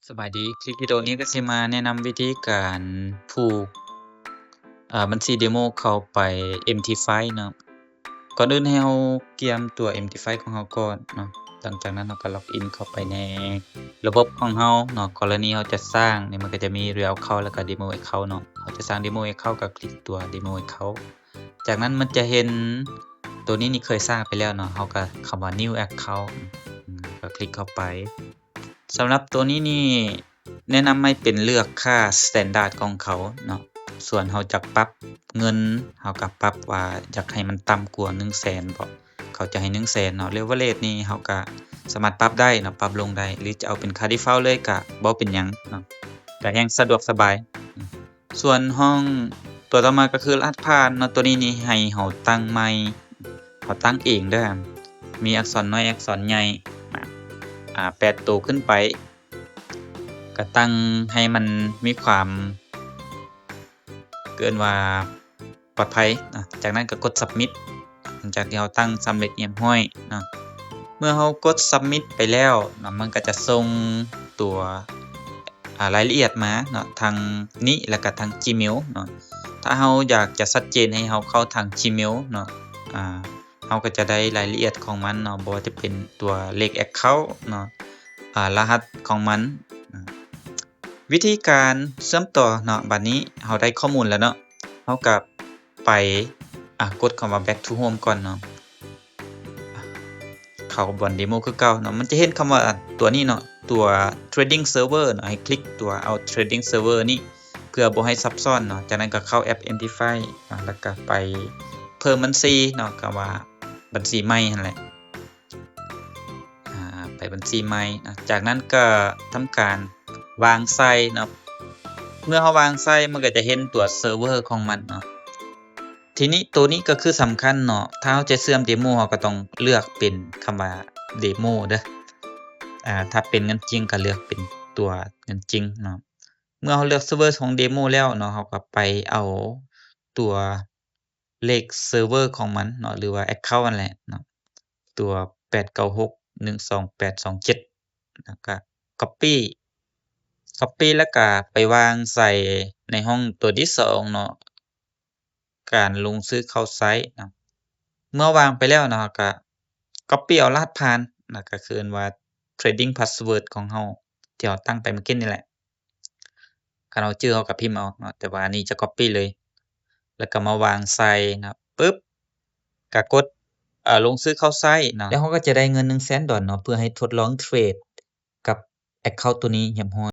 ສະບາຍດີ, ຄລິບວິດີໂອນີ້ກໍຊິມາແນະນຳວິທີການຜູກ ອາ ບັນຊີເດໂມເຂົ້າໄປ ເອັມທີໄຟເນາະ. ກ່ອນອື່ນໃຫ້ເຮົາກຽມຕົວ ເອັມທີໄຟ ຂອງເຮົາກ່ອນເນາະ. ຫຼັງຈາກນັ້ນເຮົາກໍລັອກອິນເຂົ້າໄປໃນລະບົບຂອງເຮົາເນາະ. ກໍລະນີເຮົາຈະສ້າງນີ້ ມັນກໍຈະມີ Real Account ແລ້ວກໍ Demo Account ເນາະ. ເຮົາຈະສ້າງ Demo Account ກໍຄລິກຕົວ Demo Account. ຈາກນັ້ນມັນຈະເຫັນຕົວນີ້ນີ້ເຄີຍສ້າງໄປແລ້ວເນາະ, ເຮົາກໍຄຳວ່າ New Account ອາ ກໍຄລິກເຂົ້າໄປ. ສຳລັບຕົວນີ້ນີ້ແນະນຳໃຫ້ເປັນເລືອກຄ່າ Standard ຂອງເຂົາເນາະ. ສ່ວນເຮົາຈະປັບເງິນ ເຮົາກໍປັບວ່າຢາກໃຫ້ມັນຕ່ຳກວ່າໜຶ່ງແສນບໍ, ເຂົາຈະໃຫ້ໜຶ່ງແສນເນາະ. Leverage ນີ້ເຮົາກໍສາມາດປັບໄດ້ເນາະ, ປັບລົງໄດ້ ຫຼືຈະເອົາເປັນຄ່າ Default ເລີຍກໍບໍ່ເປັນຫຍັງເນາະ, ກໍແຮ່ງສະດວກສະບາຍ. ສ່ວນຫ້ອງຕົວຕໍ່ມາກໍຄືລະຫັດຜ່ານເນາະ. ຕົວນີ້ນີ້ໃຫ້ເຮົາຕັ້ງໃໝ່, ເຮົາຕັ້ງເອງເດີ້. ມີອັກສອນນ້ອຍ ອັກສອນໃຫຍ່ ອາ ແປດໂຕຂຶ້ນໄປ, ກໍຕັ້ງໃຫ້ມັນມີຄວາມ ເອີ້ນວ່າປອດໄພນະ. ຈາກນັ້ນກໍກົດ Submit ຫຼັງຈາກທີ່ເຮົາຕັ້ງສຳເລັດຮຽບຮ້ອຍເນາະ. ເມື່ອເຮົາກົດ Submit ໄປແລ້ວເນາະ, ມັນກໍຈະສົ່ງຕົວ ອາ ລາຍລະອຽດມາເນາະ ທາງນີ້ ແລ້ວກໍທາງ Gmail ເນາະ. ຖ້າເຮົາຢາກຈະຊັດເຈນໃຫ້ເຮົາເຂົ້າທາງ Gmail ເນາະ, ອາ ເຮົາກໍຈະໄດ້ລາຍລະອຽດຂອງມັນເນາະ, ບໍ່ວ່າຈະເປັນຕົວເລກ Account ເນາະ, ອາ ລະຫັດຂອງມັນ. ວິທີການເຊື່ອມຕໍ່ເນາະ, ບັດນີ້ເຮົາໄດ້ຂໍ້ມູນແລ້ວເນາະ, ເຮົາກໍໄປ ອາ ກົດຄຳວ່າ Back to Home ກ່ອນເນາະ. ເຂົ້າບ່ອນເດໂມຄືເກົ່າເນາະ. ມັນຈະເຫັນຄຳວ່າ ອາ ຕົວນີ້ເນາະ, ຕົວ Trading Server ເນາະ, ໃຫ້ຄລິກຕົວເອົາ Trading Server ນີ້ ເພື່ອບໍ່ໃຫ້ສັບຊ້ອນເນາະ. ຈາກນັ້ນກໍເຂົ້າແອັບ ເອັມທີໄຟ ອາ ແລ້ວກໍໄປເພີ່ມບັນຊີເນາະ, ກໍວ່າບັນຊີໃໝ່ຫັ້ນແຫຼະ. ອາ ໄປບັນຊີໃໝ່ນະ. ຈາກນັ້ນກໍທຳການວາງໃສ່ເນາະ. ເມື່ອເຮົາວາງໃສ່ ມັນກໍຈະເຫັນຕົວເຊີເວີຂອງມັນເນາະ. ທີນີ້ ໂຕນີ້ກໍຄືສຳຄັນເນາະ, ຖ້າເຮົາຈະເຊື່ອມເດໂມ ເຮົາກໍຕ້ອງເລືອກເປັນຄຳວ່າເດໂມເດີ້. ອາ ຖ້າເປັນເງິນຈິງກໍເລືອກເປັນຕົວເງິນຈິງເນາະ. ເມື່ອເຮົາເລືອກເຊີເວີຂອງເດໂມແລ້ວເນາະ, ເຮົາກໍໄປເອົາຕົວ ເລກເຊີເວີຂອງມັນເນາະ ຫຼືວ່າ Account ນັ້ນແຫຼະເນາະ, ຕົວ ແປດເກົ້າຫົກ ໜຶ່ງສອງແປດສອງເຈັດ ແລ້ວກະ Copy Copy ແລ້ວກະໄປວາງໃສ່ໃນຫ້ອງຕົວທີສອງເນາະ, ການລົງຊື່ເຂົ້າໃຊ້ເນາະ. ເມື່ອວາງໄປແລ້ວເນາະ, ເຮົາກະ Copy ເອົາລະຫັດຜ່ານ ແລ້ວກະຄືເອີ້ນວ່າ Trading Password ຂອງເຮົາ ທີ່ເຮົາຕັ້ງໄປເມື່ອກີ້ນີ້ແຫຼະ. ຄັນເຮົາຈື່ເຮົາກໍພິມເອົາເນາະ, ແຕ່ວ່າອັນນີ້ຈະ Copy ເລີຍ ແລ້ວກໍມາວາງໃສ່ເນາະ. ປຶບ ກໍກົດ ເອີ ລົງຊື່ເຂົ້າໃຊ້ເນາະ, ແລ້ວເຮົາກໍຈະໄດ້ເງິນໜຶ່ງແສນດອນເນາະ ເພື່ອໃຫ້ທົດລອງເທຣດກັບ Account ຕົວນີ້ຮຽບຮ້ອຍ.